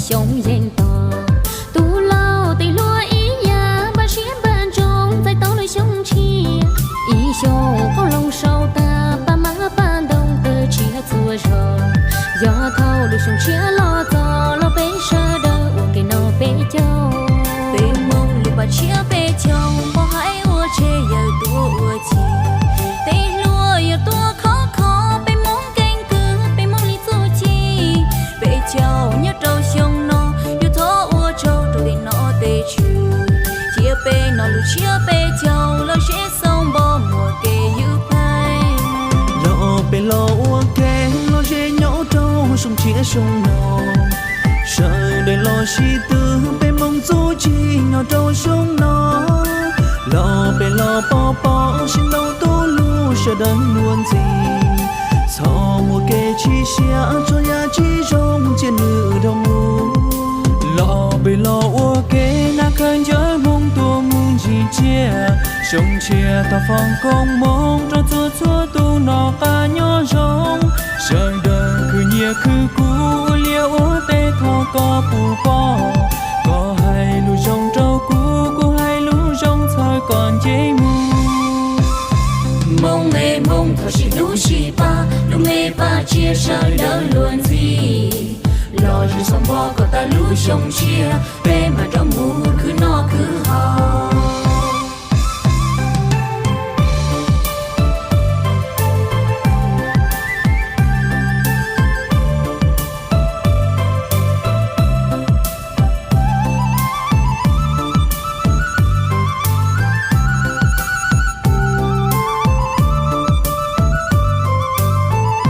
Xyoo yeej tog, tus laus tes hluas ib yam npaj siab npaj ntsoo txais tau lub xyoo tshiab. Ib xyoos qoob loo sau tag, pab mab pab ntoo tawg tshiab txhua zog. Yog thaum lub xyoo tshiab los txog los peb sawv daws ua ke noj peb caug. Peb Hmoob lub paj tshiab peb caug, pov haib ua tsheb yawg tuaj ua ci. Tes hluas yog tuaj khov kho, peb Hmoob keeb kwm peb Hmoob li txuj ci. Peb caug nyob rau xyoo no, yuav thov ua tsaug rau tej nom tej tswv, cia peb nom lub tshiab peb caug los seb xoo npo muaj kev ywj phais. Los peb los ua ke los ze nyob rau xyoo tshiab xyoo no. Sawv daws los sib tw peb Hmoob txuj ci nyob rau xyoo no. Los peb los pov pob sib ntaus tu lub sawv daws nuav ntxiv. Txhob muaj kev tsim siab txhua yam tsis zoo cia nws dhau mus. Los peb los ua ke na khawv ncaws Hmoob tuaj mus ntsis tsiaj. Xyoo tshiab tog foom koob hmoov rau txhua txhua tus nom qab nyob zoo. Sawv daws khwv nyiaj khwv kub ua liaj ua teb thov koj puv pom. Koj hais lus zoo rau kuv, kuv hais lus zoo txhawb koj nce mus. Hmoob me Hmoob thov sib hlub sib pab, lub me paj tshiab sawv daws luag ntxhi. Los ze xoo npo kom tag lub xyoo tshiab, peb mam rov mus khwv noj khwv haus.